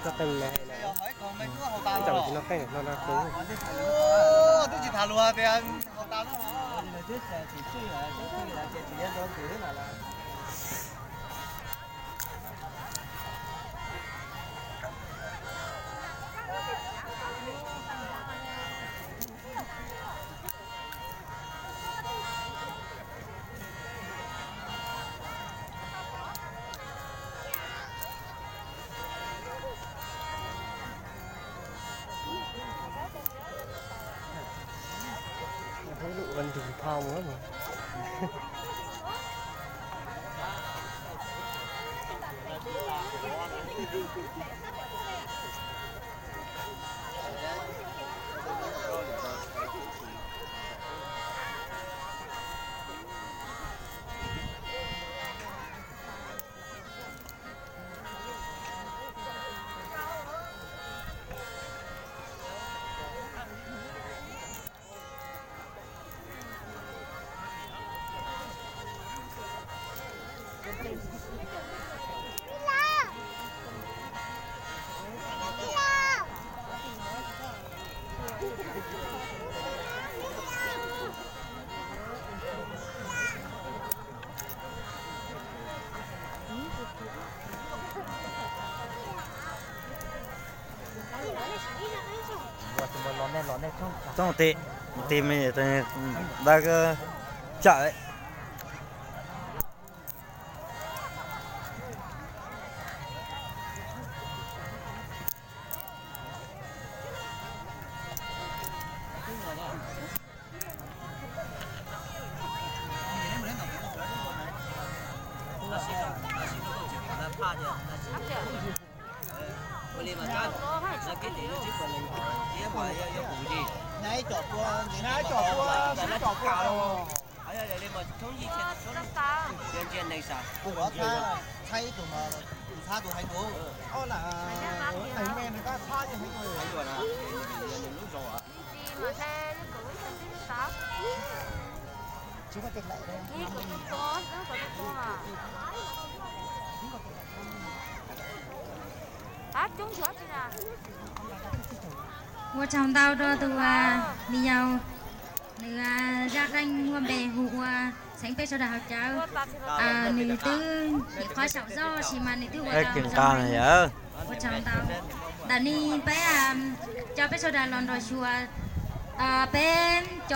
Noj qeej na, ib tsoom tsis noj qeej no na. Twb tsis tham luag tias haus tas lawm. Ua ntug thau mas. Txob tes, tes me da tsam. Ua tsaug ntau rau tus me nyuam, nws zaj qeej muaj npe hu ua Xeev Peb Sawv Daws Haus Cawv. Nws twb nim qhov saum zoj sis mas nws twb ua tau nqa yawm. Ua tsaug ntau. Ntawm no peb coj peb sawv daws los nrog xyuas peb